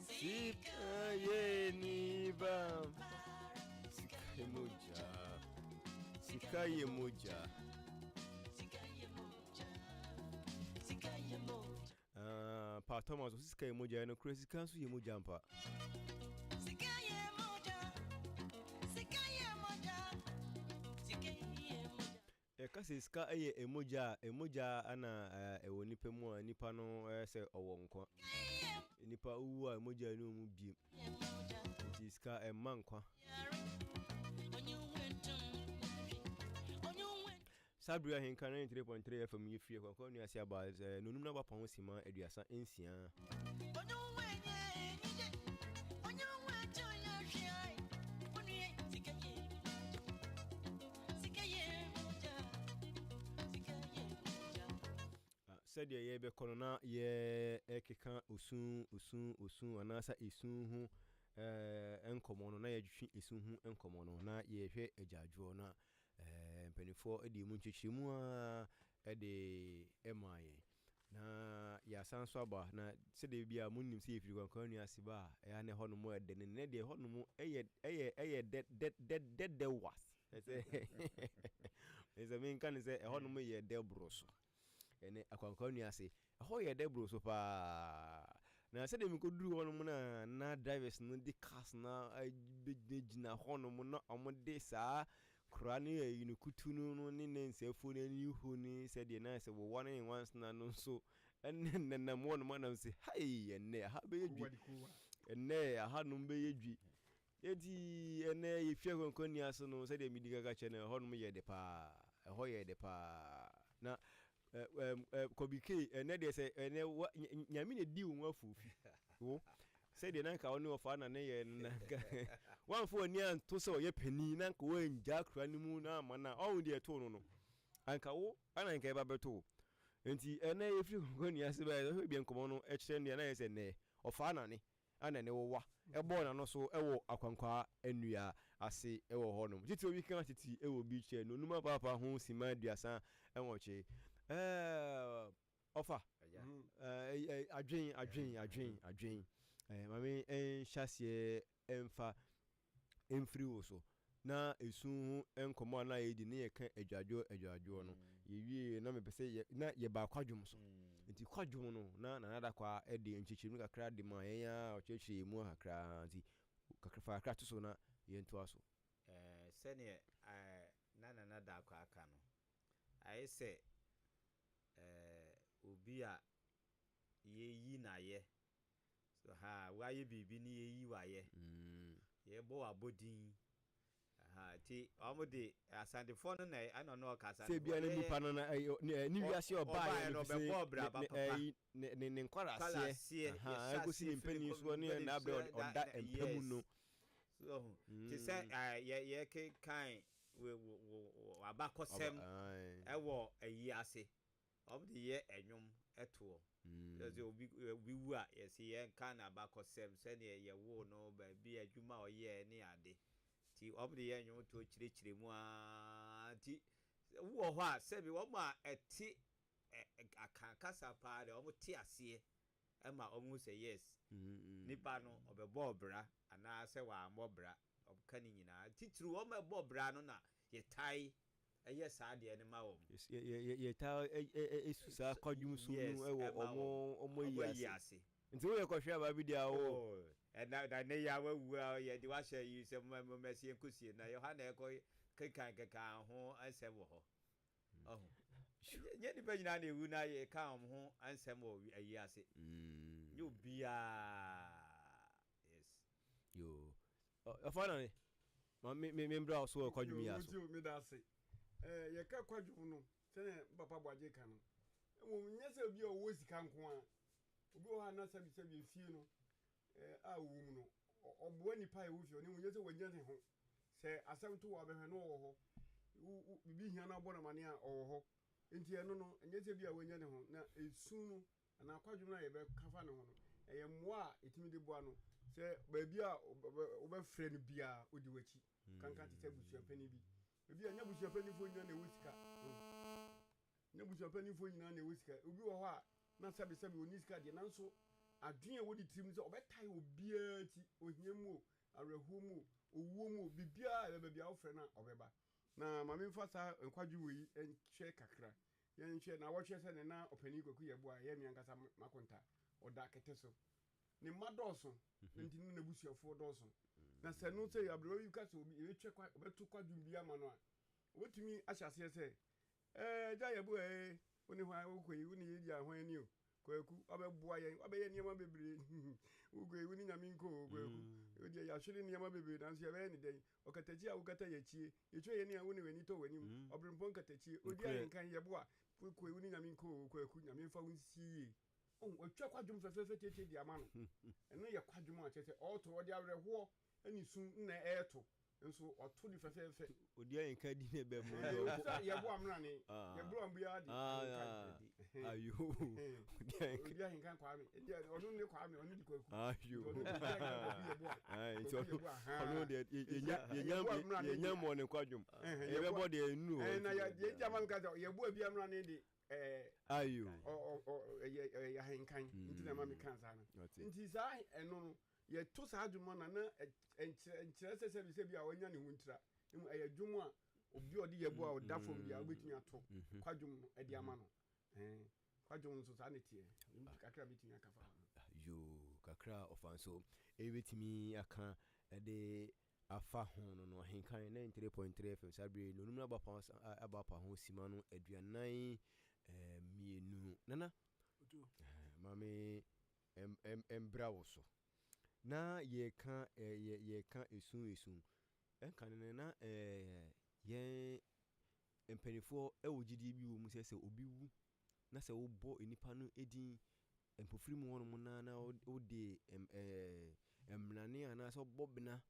sika yɛ niba. Sika yɛ mogya. Sika yɛ mogya. Ah, Pa Thomas, ɔsi sika yɛ mogya, ɛno kura sika nso yɛ mogya mpa. Yɛka sɛ sika yɛ mogya a, mogya na ɛwɔ nipa mu a nipa no sɛ ɔwɔ nkwa. Nipa wu a mogya nni mu biem. Nti sika ɛmma nkwa. Saa bere ahenka 93.3 FM yi firi Kwankwa Nua ase aba nonum na wapa ho sima 36. Sɛdeɛ yɛrebɛkɔ no na yɛrekeka osu osu osu anaasɛ esu ho nkɔmmɔ no na yɛtwetwe esu ho nkɔmmɔ no na yɛhwɛ agyaadwoɔ na mpanimfoɔ de mu nkyekyeremu ara de maa yɛn. Na yɛasan nso aba, na sɛdeɛ bi a monim sɛ yɛfiri Kwankwan Nua ase ba a, ɛyɛ a na ɛhɔnom ɛdɛ ne nnɛ deɛ ɛhɔnom ɛyɛ ɛyɛ ɛyɛ dɛ dɛ dɛ dɛdɛ was. Ɛsɛ sɛ menka ne sɛ ɛhɔnom yɛ dɛ boro so. Ɛne Akwankwan Nua ase, ɛhɔ yɛ dɛ boro so paa. Na sɛdeɛ mekɔduru hɔnom na na drivers no de cars na bɛgyinagyina hɔnom na wɔde saa Kora ne ayi no kutu no no ne ne nsɛfo no ani hu ne sɛdeɛ na sɛ wɔwa ne nwansena no nso ɛne nenam hɔ nom anam sɛ hai ɛnɛ aha bɛyɛ dwi ɛnɛ aha nom bɛyɛ dwi eti ɛnɛ yɛfie akɔnkɔnni ase no sɛdeɛ medi kaka kyɛ no ɛhɔ nom yɛ de paa ɛhɔ yɛ de paa na Kɔbi K, ɛnɛ deɛ sɛ ɛnɛ wa nyame na di wo ho afuofi wo sɛdeɛ na nka wo ne ɔfa na ne yɛ no na nka wamfa w'ani anto sɛ ɔyɛ panin na nka woangya akura no mu na ama no a ɔho deɛ ɛtoo no no anka wo ana nka ɛba bɛto wo nti ɛnɛ yɛfiri kɔnkɔni ase bɛyɛ sɛ bia nkɔmmɔ no ɛkyerɛ ndeɛ na yɛ sɛ nɛ ɔfa na ne a na ne wowa bɔɔ n'ano so wɔ akwankwaa nnua ase wɔ hɔnom. Titiriw bi ka tete wɔ bi kyerɛ no onum apaapa ho simma 38. Ɛɛ ɔfa ɛɛ adwen adwen adwen adwen ɛɛ maame nhyɛ aseɛ mfa mfiri wo so. Na esu ho nkɔmmɔ a na yɛdi ne yɛka adwadwoɔ adwadwoɔ no, yɛwie na mepɛ sɛ yɛ na yɛbaa kwadwom so. Nti kwadwom no na Nana Dakwaa de nkyekyeremu kakra de maa yɛn a ɔkyerɛkyerɛ yɛn mu kakra nti kakra fa kakra to so na yɛntoa so. Ɛɛ sɛdeɛ ɛɛ na Nana Dakwaa ka no, ayɛ sɛ ɛɛ obi a yɛyi no ayɛ So ha woayɛ biribi ne yɛyi wayɛ. Yɛbɔ w'abɔdin. Aha nti wɔn de Asantefoɔ no na ɛna ɔno ɔka Asantefoɔ. Sɛ bia ne nipa no na ne wiase ɔbaeɛ no ɔbɛbɔ bra ba papa. Ne ne ne nkwaraseɛ. Aha ɛkɔsi ne mpanin soɔ ne n'abrɛ ɔda mpa mu no. So te sɛ yɛ yɛkekan w'abakɔsɛm ɛwɔ ayi ase. Wɔn de yɛ ɛnwom toɔ. Sɛ sɛ obi obi wu a, yɛse yɛnka n'abakɔsɛm, sɛdeɛ yɛwoo no, baabi adwuma a ɔyɛɛ ne ade. Nti wɔn de yɛ nnwom toɔ kyerɛkyerɛ mu ara. Nti wowɔ hɔ a, sɛbi wɔn a ɛte Akan kasa paa deɛ, wɔn te aseɛ ma wɔn hu sɛ yes, nipa no ɔbɛbɔɔ bra anaa sɛ wammɔ bra. Wɔka ne nyinaa. Titiriw wɔn a ɛbɔ bra no na yɛtae yɛ saa adeɛ no ma wɔn. Yɛtaa su saa kwadwom su no wɔ wɔn ayi ase. Nti woyɛ kɔhwɛ aba bi deɛ wo. Ɛna na ne yɛ wawu a yɛde wahyɛ yi sɛ mmɛsi nkosie na Yohana ɛkɔ kekan kekan ho nsɛm wɔ hɔ. Ɔho. Nyɛ nipa nyinaa na ewu na yɛka wɔn ho nsɛm wɔ ayi ase. Nyɛ obiara. Yes. Yoo. Ɔfa na ne. Ma me me me mbra so wɔ kwadwom yi aso. Yoo, meda ase. Eh, yɛka kwadwom no, sɛnea Papa Boagye ka no, mmom nyɛ sɛ obi a ɔwɔ sika nko ara. Obi wɔ hɔ a na sɛbi sɛbi efie no eh, a ɔwɔ mu no, ɔboa nnipa a ɛwɔ fie hɔ, na mmom nyɛ sɛ wanya ne ho. Sɛ asɛm to wɔ abɛhwɛ no ɔwɔ hɔ. Biribi hia no abɔ no amane a ɔwɔ hɔ. Nti ɛno no, ɛnyɛ sɛ bi a wanya ne ho, na esu no anaa kwadwom no a yɛbɛka fa ne ho no, ɛyɛ mmoa a ɛtumi de boa no sɛ baabi a wobɛfrɛ no biara ɔdi w'akyi. Kanka te sɛ abusuapanin bi. Ebi a nyɛ abusuapanimfoɔ nyinaa na ɛwɔ sika. Nyɛ abusuapanimfoɔ nyinaa na ɛwɔ sika. Obi wɔ hɔ a na sɛbesɛbe ɔnni sika deɛ nanso Adwene a ɛwɔ ne tirim sɛ ɔbɛtae obiara akyi, ohia mu o, awerɛhoɔ mu o, owuo mu o, biribiara a ɛbɛba biara wofrɛ no a ɔbɛba. Na ma memfa saa nkwagye wei nhwɛ kakra. Yɛnhwɛ naawɔtwe sɛ ne na ɔpanin Kwaku Yeboah a ɛyɛ me ankasa m'akonta, ɔda kɛtɛ so. Ne mma dɔɔso, na nti ne n'abusuafoɔ dɔɔso. Na sɛ no sɛ aberewa bi ka sɛ obi yɛbɛtwa kwa ɔbɛto kwadwom bi ama no a, ɔbɛtumi ahyɛ aseɛ sɛ, Ɛɛ agya Yeboah ee, wo ne hwan wokɔ yi, wo ne yɛdi hwan ni o. Kwaku, wabɛboa yɛn, wabɛyɛ nneɛma bebree. Wokɔ yi, wo ne Nyame nkɔ o, Kwaku. Mm. Wo deɛ yɛahwere nneɛma bebree nanso yɛbɛyɛ ne dɛn? Ɔkatakyi a wokata yɛn akyie, yɛtwa yɛn ani a wo ne w'ani tɔ w'anim. Mm. Ɔberempɔn katakyie, odi ahenkan yɛboa. Wokɔ yi, wo ne Nyame nkɔ o, Kwaku. Nyame mfa wo nsi yie. Oh, watwa kwadwom fɛfɛɛfɛ tietie de ama no. Ɛno yɛ kwadwom a kyerɛ sɛ ɔreto, ɔde awerɛhoɔ ne su na ɛreto. Nso ɔto de fɛfɛɛfɛ. Odi ahenka di ne bɛ mu. Sɛ yɛbo amrane, yɛboro ambiara de ahenka di. Ayo. Odi ahenka Kwame. Ɔno ne Kwame, ɔno di Kwaku. Ayo. Nti ɔno deɛ yɛnya yɛnya mmɔ ne kwadwom. Yɛbɛbɔ deɛ nnuru hɔ. Na yɛ gya ma mi ka sɛ yɛbo abi amrane de. Ayo. Ɛyɛ ahenkan nti na ma mi ka saa no. Nti saa ɛno no. Yɛto saa dwom no a, na ɛnkyerɛ sɛ sɛbi sɛbi a wanya ne ho ntira. Mmom ɛyɛ dwom a obi a ɔde yɛbo a ɔda fam biara wobɛtumi ato mhm. kwadwom no de ama no. Kwadwom nso saa ne teɛ. Kakra bɛtumi aka fa ho. Yoo, kakra a ɔfa nso ɛbɛtumi aka de afa ho no no ahenkan 93.3 FM saa bere no onum no aba apa ho sima no aduanan mmienu nana maame mbra wo so. Na yɛka yɛka esu esu. Ɛnka no no na yɛn mpanimfoɔ wɔ gyidie bi wɔ mu sɛ sɛ obi wu na sɛ wobɔ nipa no din mpofiri mu hɔnom na na wode mmrane anaasɛ wobɔ bena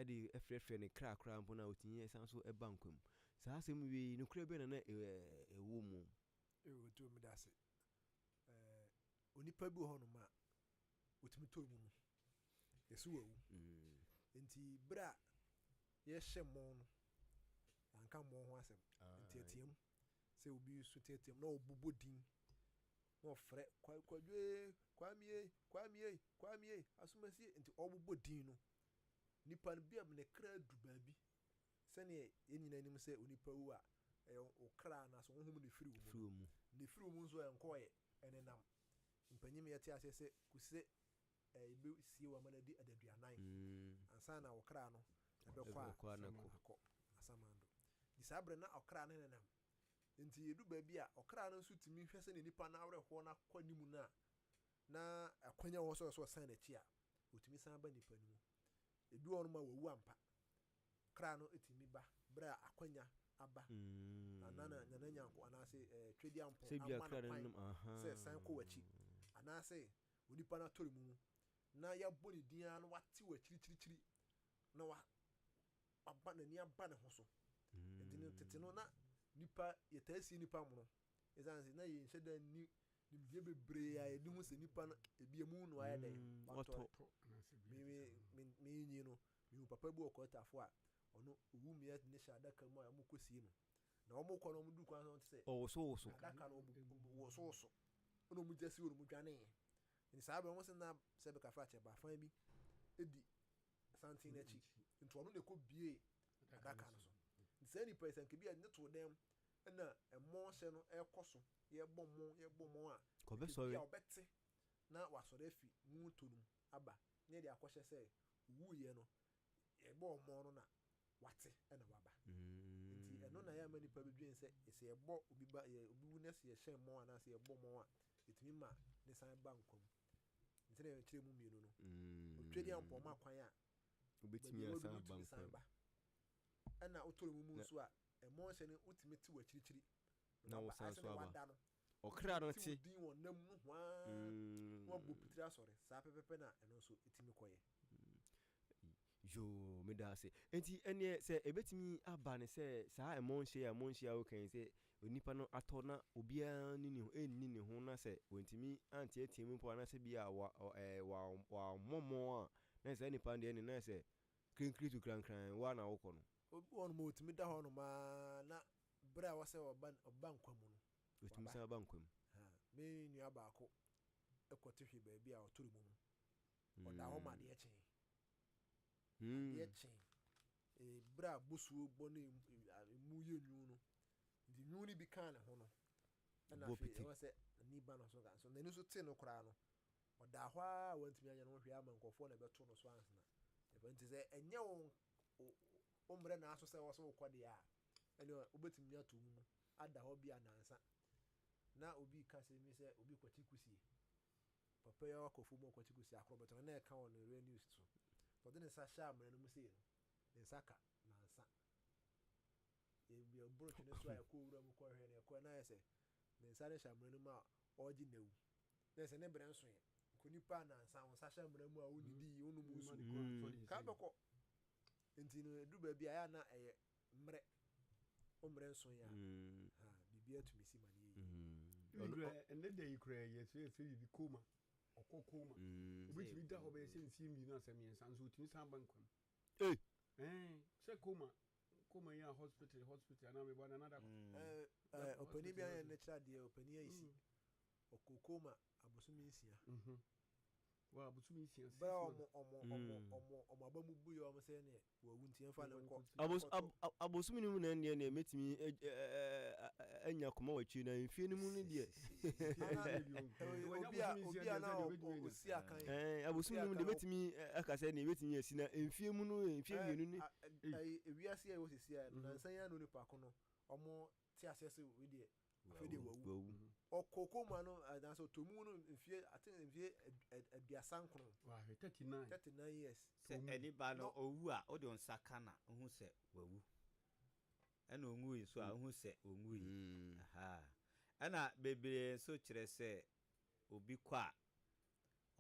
de frɛfrɛ ne kra koraa mpo no a ɔtumi san so ba nkwa mu. Saa asɛm wei nokorɛ bɛn na na ɛwɔ mu? Otu meda ase. Onipa bi wɔ hɔnom a otumi tɔ mu no, yɛsi wawu. Mm. Nti bere a yɛhyɛ mmɔn no, yɛanka mmɔn ho asɛm. Nteateam sɛ obi so teateam na ɔbobɔ din na ɔfrɛ kwadwoe kwamie kwamie kwamie asomasie nti ɔbobɔ din no nipa no bi a ne kra du baabi Sɛdeɛ yɛn nyinaa nim sɛ onipa wu a, ɛyɛ wo kra anaasɛ honhom na ɛfiri wo mu no. Na ɛfiri wo mu nso a ɛnkɔeɛ, ɛnenam. Mpanyim yɛte aseɛ sɛ kɔsi sɛ yɛbɛsie wo ama no adi adaduanan mm. ansa na wo kra no ɛbɛkɔ a akɔ asamando. Nti saa berɛ na ɔkra no nenam. Nti yɛdu baabi a ɔkra no nso tumi hwɛ sɛ ne nipa no awerɛhoɔ no akɔ anim no a na akwanya wɔ sɛ ɔsɛ ɔsan n'akyi a ɔtumi san ba nipa no mu. Ebi wɔ hɔnom a wawu ampa kra no tumi ba berɛ a akwanya aba na nana nana nyanko anaasɛ eh, twɛdiampɔn ama no kwan sɛ san kɔ w'akyi anaasɛ onipa no atɔre mu mu na yɛabɔ ne din ara na wate wɔ akyirikyirikyiri na wa waba n'ani aba ne ho so nti no tete no na nipa yɛtaa sie nipa mono ɛsiane sɛ na yɛnhyɛ da nni nimdeɛ bebree a yɛde hu sɛ nipa no ebi emu no ayɛ dɛn mm, watɔ menyi no mehu papa bi wɔ kɔtafo a ɔno owu mmea ne hyɛ adaka mu a wɔkɔ sie no na wɔn kɔ no wɔn du kwan so wɔn te sɛ ɔwosowoso adaka no wosowoso ɛna wɔn gya si wɔn mu dwane nti saa bɛ wɔn sɛ na sɛ bɛka fra kyɛ baafan bi edi santen n'akyi nti ɔno na ɛkɔ bie adaka no so nti saa nipa yi sɛ nkebi a ne to dɛm ɛna ɛmɔ hyɛ no ɛkɔ so yɛbɔ mmɔ yɛbɔ mmɔ a kɔbɛsɔre a ɔbɛte na wasɔre afi mu to no mu aba ne yɛde akɔhyɛ sɛ owuiɛ no yɛbɔ mmɔ no na wate ɛna waba mm. nti ɛno na yɛ ama nipa bi dwen sɛ sɛ yɛbɔ obi ba yɛ obi wu na sɛ yɛhyɛ mmɔ anaasɛ yɛbɔ mmɔ a ɛtumi ma ne san ba nkwa mu nti na yɛkyerɛ mu mmienu no mm. otwa di ampɔma kwan a wobɛtumi asan aba nkwa mu ɛna wotɔre mu mu nso a ɛmɔ nhyɛ no wotumi te wɔ akyirikyiri na wosan so aba ɔkra no te din wɔ nam no hwaa mm. na wabɔ pitiri asɔre saa pɛpɛpɛ na ɛno nso ɛtumi kɔyɛ mm. Yoo, meda ase. Enti ɛneɛ sɛ ɛbɛtumi aba ne sɛ saa ɛmɔ nhyɛ a ɛmɔ nhyɛ a woka yi sɛ onipa no atɔ na obiara ne ne ho ɛnni ne ho na sɛ wɔntumi anteatea mu mpo anaasɛ bi a wa ɛɛ wa wammɔ mmɔ a na saa nipa no deɛ ɛne na sɛ Krinkri tu krankran, wo ara na wokɔ no. Obi wɔ hɔnom a otumi da hɔnom ara na bere a ɛwɔ sɛ ɔba ɔba nkwa mu no, Otumi waba. san ba nkwa mu. Ha, me nua baako, kɔte hwe baabi a ɔtore mu no, ɔda hɔ ma adeɛ kyee. Adeɛ kyee. Berɛ a bosuo bɔ ne emu yɛ nwunu no, nti nwunu no bi kaa ne ho no, ɛna afei ɛwɔ sɛ n'ani ba no so ka so n'ani so te no koraa no, ɔdaa hɔ ara a wantumi anyɛ ne ho hwee ama nkurɔfoɔ na ɛbɛto no so ansana. Ɛfɛ nti sɛ ɛnyɛ wo wo mmerɛ na aso sɛ wɔ sɛ wokɔ deɛ a, ɛne wobɛtumi ato mu ada hɔ bi anansa. Na obi reka asɛm bi sɛ obi rekɔkye kusie. Papa yi a wakɔ fam ɔkɔkye kusie akorɔbɛtɔ no na ɛka wɔ ne real news so. Na ɔde ne nsa hyɛ amena no mu sei no, ne nsa ka nansa. Yɛboro twene so a ɛkɔ wura mu kɔhwɛ no ɛkɔ na ayɛ sɛ ne nsa no hyɛ amena no mu a ɔregye n'awu. Na ɛsɛ ne brɛ nso yɛ. Nko nipa nansa wo nsa hyɛ amena mu a wonnidi, wonnom nsuo. Ka bɛkɔ. Nti no ɛduru baabi a ɛyɛ a na ɛyɛ mmerɛ wo mmerɛ nso yɛ a mm. biribi atumi si ma no yɛ yie. Mm. Ɛnɛ da yi koraa yɛ sɛ yɛfrɛ biribi koma ɔkɔ koma mm. obɛtumi da hɔ bɛyɛ sɛ mfie mmienu asɛ mmiɛnsa nso ɔtumi san ba nkwa mu sɛ koma koma yi a hospital hospital anaa mebɔ anana da ɔpani bi ayɛ ne kyerɛ adeɛ ɔpani ayi si ɔkɔ koma abosome nsia mhm. Wa abosome nsia bɛrɛ ɔmo ɔmo ɔmo ɔmo ɔmo aba mu bu yɛ ɔmo sɛ neɛ wawu nti yɛmfa no nkɔ. Abos ab abosome no mu na ɛndeɛ neɛ mɛtumi anya koma wɔ akyire na mfie no mu no deɛ. Obi a obi a na ɔsi akan. Ɛɛ abosome no mu deɛ mɛtumi aka sɛ neɛ mɛtumi asi na mfie mu no mfie mmienu ne. Ɛyi ewiase a ɛwɔ sisi a nansa yi ano nipa ko no ɔmo te aseɛ sɛ wei deɛ afei deɛ wawu ɔkɔ koma no anaasɛ ɔtɔ mu no mfie ate mfie 39. Wahwɛ 39. 39 years. Sɛ ɛnipa no ɔwu a wode wo nsa ka na wohu sɛ wawu ɛna ɔnwui nso a wohu sɛ ɔnwui ahaa ɛna bebree nso kyerɛ sɛ obi kɔ a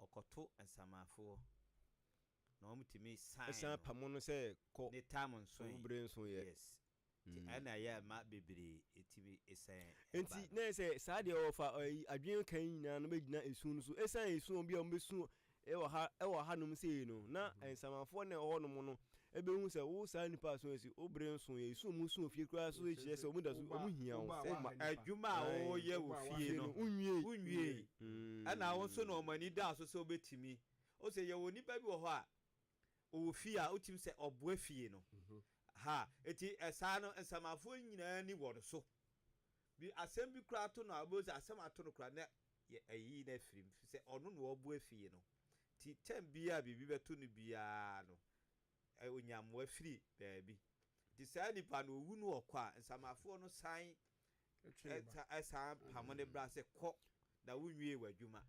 ɔkɔto nsamanfoɔ na wɔtumi sign no pamo no sɛ kɔ ne tam nsoe wo bere nso yɛ yes Nti ɛna ɛyɛ a ɛma bebree tumi san ba Nti no. na ɛyɛ sɛ saa deɛ ɔfa ɛyi adwene kan yi nyinaa no bɛgyina esu no so. Esiane esu a bi a wɔbɛsu wɔ ha wɔ hanom sei no, na nsamanfoɔ na ɛwɔ hɔnom no ɛbɛhu sɛ wo saa nipa aso asi wo bere nso yɛ esu a wɔsu wɔ fie koraa so kyerɛ sɛ wɔn da so wɔn hia wo. Sɛ adwuma a woyɛ wɔ fie no wonwiei. Wonwiei. Ɛna wo nso na wɔn ani da so sɛ wobɛtumi. Wo sɛ yɛwɔ nipa bi wɔ hɔ a Ɔwɔ fie a, wotumi sɛ ɔboa fie no. Ha, eti saa no nsamafoɔ nyinaa ani wɔ no so. Bi asɛm bi koraa to no a, wobɛhu sɛ asɛm ato no koraa na yɛ ayi no afiri mu, firi sɛ ɔno na ɔboa fie no. Nti tɛm biara a biribi bɛto no biara no, ɔnya mmoa firi baabi. Nti saa nipa no, ɔwu no ɔkɔ a, nsamafoɔ no san Ɛsan pamo no bra sɛ kɔ na wonwiee w'adwuma.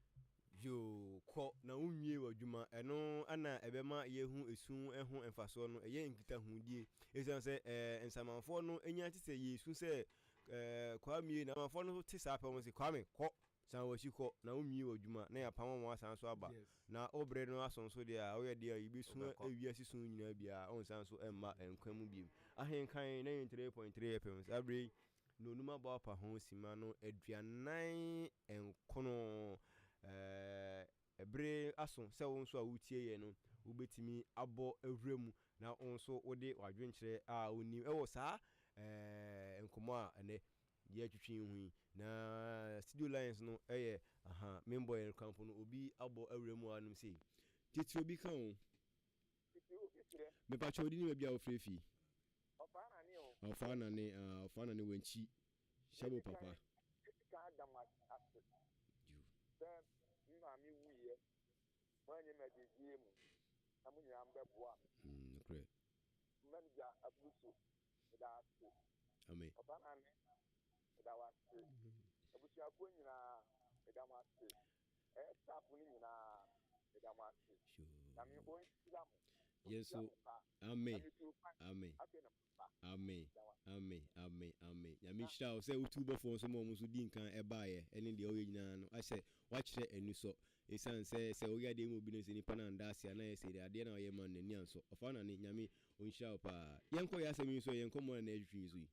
Yoo, kɔ na wonwiee w'adwuma. Ɛno na ɛbɛma yɛahu esu ho mfasoɔ no. Ɛyɛ nkitahodie. Ɛsiane sɛ ɛɛ nsamanfoɔ no nya te sɛ yɛresu sɛ ɛɛ Kwame na nsamanfoɔ no te saa pɛ wɔn se Kwame kɔ san w'akyi kɔ na wonwiee w'adwuma na yɛapam wɔn asan so aba. Na wo bere no aso nso deɛ a woyɛ deɛ a yɛbɛsu ewiase su nyinaa biara wonsan so mma nkwa mu bio. Ahenkan 93.3 FM saa bere yi na onum abɔ apa ho simma no 49. Ɛɛ, bere aso sɛ wo nso a woretie yɛn no, wubetumi abɔ awura mu na wo nso wode w'adwenkyerɛ a wunim wɔ saa ɛɛ nkɔmmɔ a ɛnnɛ yɛretwetwe yi ho yi. Na studio lines no yɛ aha, membɔ yɛn krampo no, obi abɔ awura mu anom sei. Titiri obi ka o. Mepakyɛ wo din ne baabi a wofrɛ fi. Ɔfaa nane o. Ɔfaa nane ah ɔfaa nane wankyi hyɛ bo papa. Medi kan ada mo ase sɛ me maame wuiɛ moanyɛ me agyegyeɛ mu na mo nyinaa mobɛboa me. Nokorɛ. Manager Abuso meda ase. Amen. Ɔfaa nane meda wo ase. Abusuafoɔ nyinaa meda mo ase. Ɛyɛ staff no nyinaa meda mo ase. Nyame ɔnhyira mo. Yɛn nso amen amen amen amen amen amen Nyame nhyira wo sɛ wotu bɔfoɔ nso ma wɔn nso di nkan ɛbaeɛ ɛne deɛ ɔyɛ nyinaa no ahyɛ wakyerɛ anisɔ ɛsiane sɛ sɛ woyɛ adeɛ ma obi no sɛ nipa no anda ase a na yɛ sɛ adeɛ na ɔyɛ ma no n'ani ansɔ ɔfa na ne Nyame ɔnhyira wo paa yɛnkɔ yɛ asɛm yi so yɛn nkɔmmɔ na na ɛtwitwi yi so yi.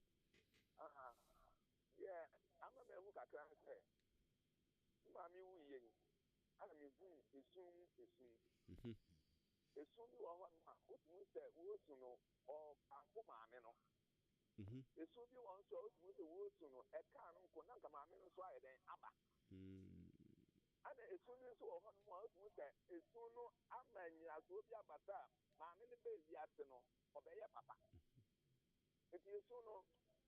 Deɛ ama mahu kakra ne sɛ Me maame wuiɛ yi, ɛna mehuu esu mu esu. Esu bi wɔ hɔ no a, wotumi hu sɛ wɔresu no, ɔrekamfo maame no. Esu bi wɔ nso a, wotumi hu sɛ wɔresu no, ɛkaa no nko, na nka maame no nso ayɛ dɛn aba. Ɛna esu no nso wɔ hɔnom a wotumi sɛ esu no ama nnyinasoɔ bi aba sɛ maame no bɛɛ wiase no ɔbɛyɛ papa. Nti esu no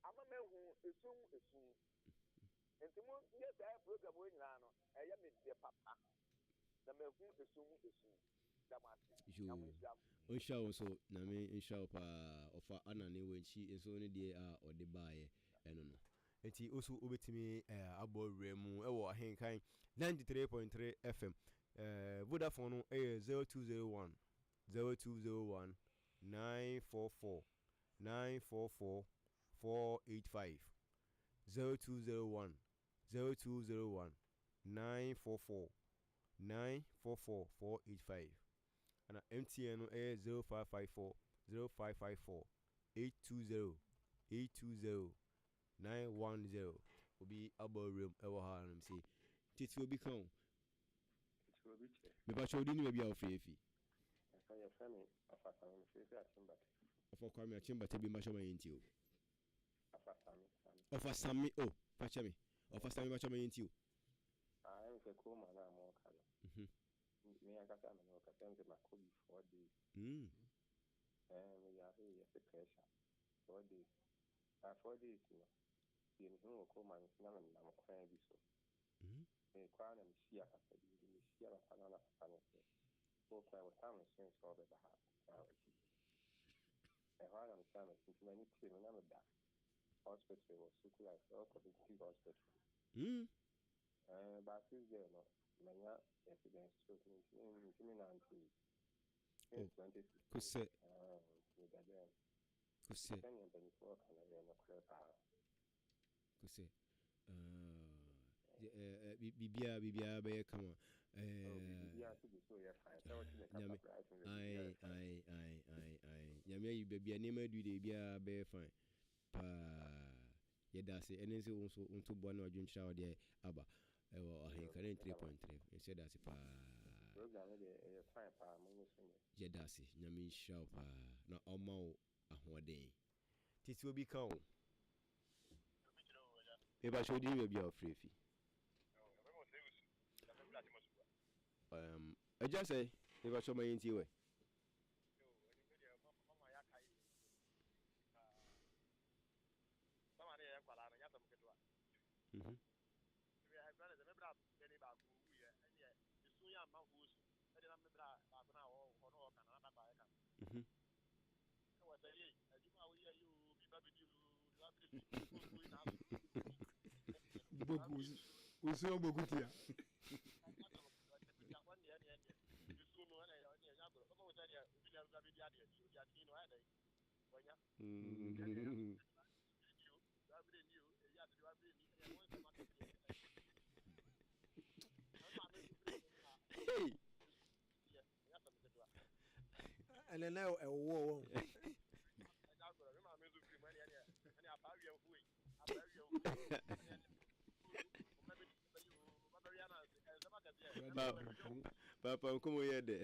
ama mahu esu mu esu. Nti mo yɛ saa program wei nyinaa no ɛyɛ me dɛ papa na mahu esu mu esu. Da mo ase. Yoo. Nyame nhyira mo. Ɔnhyira wo nso Nyame nhyira wo paa ɔfa Anna ne wankyi nso ne deɛ a ɔde baeɛ ɛno no. Nti wo nso wobɛtumi abɔ awura mu wɔ Ahenkan 93.3 FM. Vodafone no yɛ 0201 0201 944 944 485 0201 0201 944 944 485 ɛna MTN no yɛ 0554 0554 820 820 910 Obi abɔ awuram wɔ ha nom sei. Tete obi ka o. Tete obi kyerɛ. Mepakyɛ wo din ne baabi a wofiri afi. Ɛfa yɛfrɛ me Ɔfa Kwame mefiri firi Akyem-Bata. Ɔfa Kwame Akyem-Bata bi mpakyɛ ma yɛntie o. Ɔfa Same Same. Ɔfa Same o fakyɛ me. Ɔfa Same mpakyɛ ma yɛntie o. Ah ɛm sɛ coma no a moka no. Me ankasa me ne wo kasa ɛm sɛ makɔ bi 4 days. Ɛɛ me yare yɛse pressure 4 days. Na 4 days no deɛ mehu wɔ coma no so na menam kwan bi so. Mekɔ ara na mehyia papa bi nti mehyia papa no na papa no sɛ wo kwan wo tam so sɛ ɔbɛba ha na wakyi. Ɛhɔ ara na mesan m'akyi nti m'ani tee me na meda hospital wɔ Sukuu Life ɛwɔ Community Hospital. But since then no manya accident stroke nti mentumi nante. Since 2016. Kosɛ. Nti meda dɛm. Kosɛ. Sɛnea mpanimfoɔ ka no yɛ nokorɛ paa. Kosɛ. Biribiara biribiara bɛyɛ kama. Nyame ae ae ae ae ae Nyame ayi baabi a nneɛma adu deɛ biribiara bɛyɛ fine paa. Yɛda ase ɛne nso wo nso wo ntoboa ne w'adwenkyerɛ a wode aba ɛwɔ Ahenka 93.3 nso yɛda ase paa. Program no deɛ ɛyɛ fine paa mo nso nyɛ. Yɛda ase Nyame nhyira wo paa na ɔma wo ahoɔden. Tete obi ka o. Mepakyɛ wo din baabi a wofrɛ fi. Um, agya sɛ mepakyɛ ma yɛntie wɛ. Boku osu boku tia. Hey. Ɛnɛ na ɛwowɔ wɔn. Papa nkɔmɔ yɛ dɛ.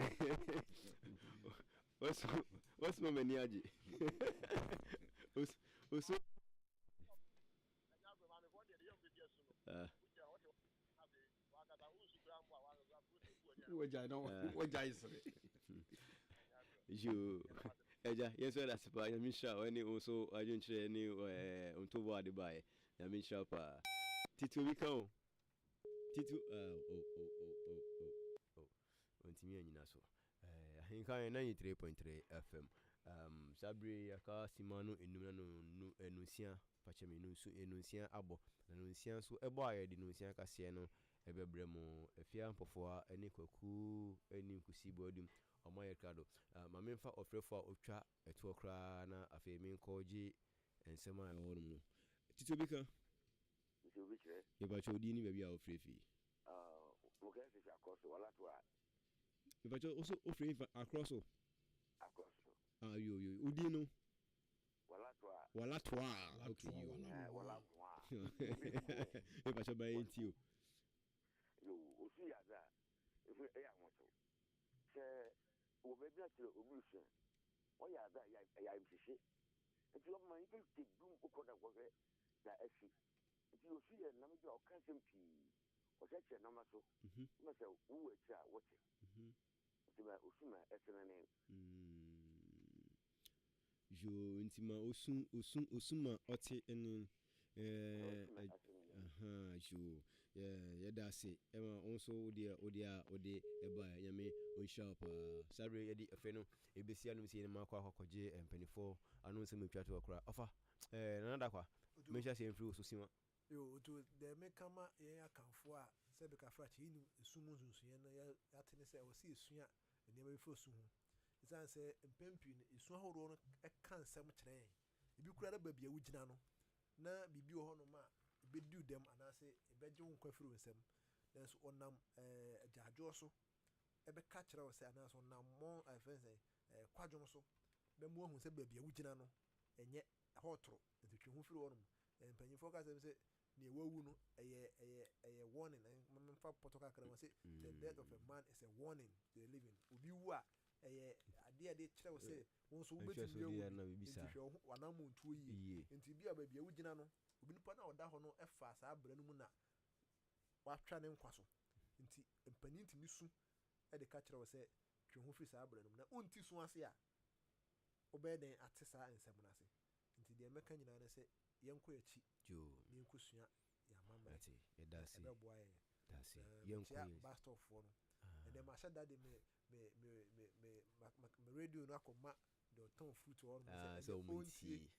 Wɔsoma m'ani agye. Osu. Ah. Wagyae na wagyae sere. Yoo. Agya, yɛn nso yɛda ase paa. Nyame nhyira wo ne wo nso adwenkyerɛ ne ntoboa ade baeɛ. Nyame nhyira wo paa. Titi obi ka o. Titi oh oh oh oh oh oh oh. Ontumi anyina so. Ahenka yɛn 93.3 FM. Um, saa bere yi aka sima no enum na no no enunsia fakyɛ me nunsu enunsia abɔ na nunsia nso ɛbɔ a yɛde nunsia kaseɛ no ɛbɛbrɛ mo Afia Mpɔfoa ne Kwaku ne Nkusi Boadum ɔmo ayɛ krado. Uh, ma memfa ɔfrɛfo a otwa ɛtoɔ koraa na afei menkɔ gye nsɛm a ɛwɔ hɔnom no. Titi obi ka. Nti obi kyerɛ. Mepakyɛ wo din ne baabi a wofrɛ fi. Mo kɛ sisi akɔ so wala to a. Mepakyɛ wo so wofrɛ fi akorɔ so. Akorɔ so. Ah yo yo wo din no. Wala to a. Wala to a. Okay yo. Wala to a. Mepakyɛ ba yɛn ti o. Yo osu yɛ adze a ehu ɛyɛ ahotew. Sɛ wɔ baabi akyerɛ obi resua ɔyɛ adze a ɛyɛ ayamhyehye nti ɔma nyimpa gye dum kɔ na kɔhwɛ dza asi. Nti osu yɛ nam bi a ɔka nsɛm pii. Ɔkyerɛkyerɛ nneɛma so ma sɛ wowɔ akyiri a wote. Nti ma osu ma ɛtene ne. Yoo, nti ma osu, osu, osu ma ɔte ne. Ɛɛ, ahaa, yoo, yɛda ase ɛma wo nso wo deɛ wo deɛ a wode ɛbaeɛ. Nyame ɔnhyira wo paa. Saa berɛ yi yɛde ɛfɛ no ɛbɛsi anom sei na makɔ akɔgye mpanimfoɔ ano nsɛm atwa toɔ koraa. Ɔfa, ɛɛ, Nana Dakwa, menhyɛ aseɛ mfiri wo so siwa. Yo, otu deɛ meka ma yɛn Akanfoɔ a sɛbe kafrakye yɛnnim esu mu nsunsuiɛ no yɛate ne sɛ ɛwɔ sɛ yɛsua nneɛma bi fa su ho. Ɛsiane sɛ mpɛn pii no esu ahodoɔ no ka nsɛm kyerɛ yɛn. Ebi koraa na baabi a wogyina no na biribi wɔ hɔnom a ɛbɛdi wo dɛm anaasɛ ɛbɛgye wo nkwa afiri wo nsam. Nanso ɔnam ɛɛ agyaadwoɔ so ɛbɛka kyerɛ wo sɛ anaasɛ ɔnam mɔ ɛfɛn sɛ ɛɛ kwadwom so bɛma woahu sɛ baabi a wogyina no ɛnyɛ ɛhɔ toro nti twe ho firi hɔnom. Mpanyinfoɔ ka sɛm sɛ nea wawu no ɛyɛ ɛyɛ ɛyɛ warning. Mfa pɔtɔ kakra wɔn sɛ the death of a man is a warning to the living. Obi wu a ɛyɛ adeɛ a ɛde kyerɛ wo sɛ wo nso wobɛtumi awu bi, nti hwɛ wo ho w'anammɔntuo yie. Nti bi a baabi a wogyina no obi nipa no a ɔda hɔ no ɛfa saa berɛ no mu na watwa ne nkwa so. Nti mpanyin tumi su de ka kyerɛ wo sɛ twe ho firi saa berɛ no mu, na wonti su ase a wobɛyɛ dɛn ate saa nsɛm no ase? Nti deɛ mɛka nyinaa ne sɛ yɛnkɔ yɛn akyi na yɛnkɔsua yɛn amammerɛ na ɛbɛboa yɛn. Na mekyia bus stop foɔ no. Ɛnɛ mahyɛ da de me me me me me me radio no akɔma deɛ ɔtɔn fruit wɔ hɔ nom sɛ ɛnɛ ɔntie.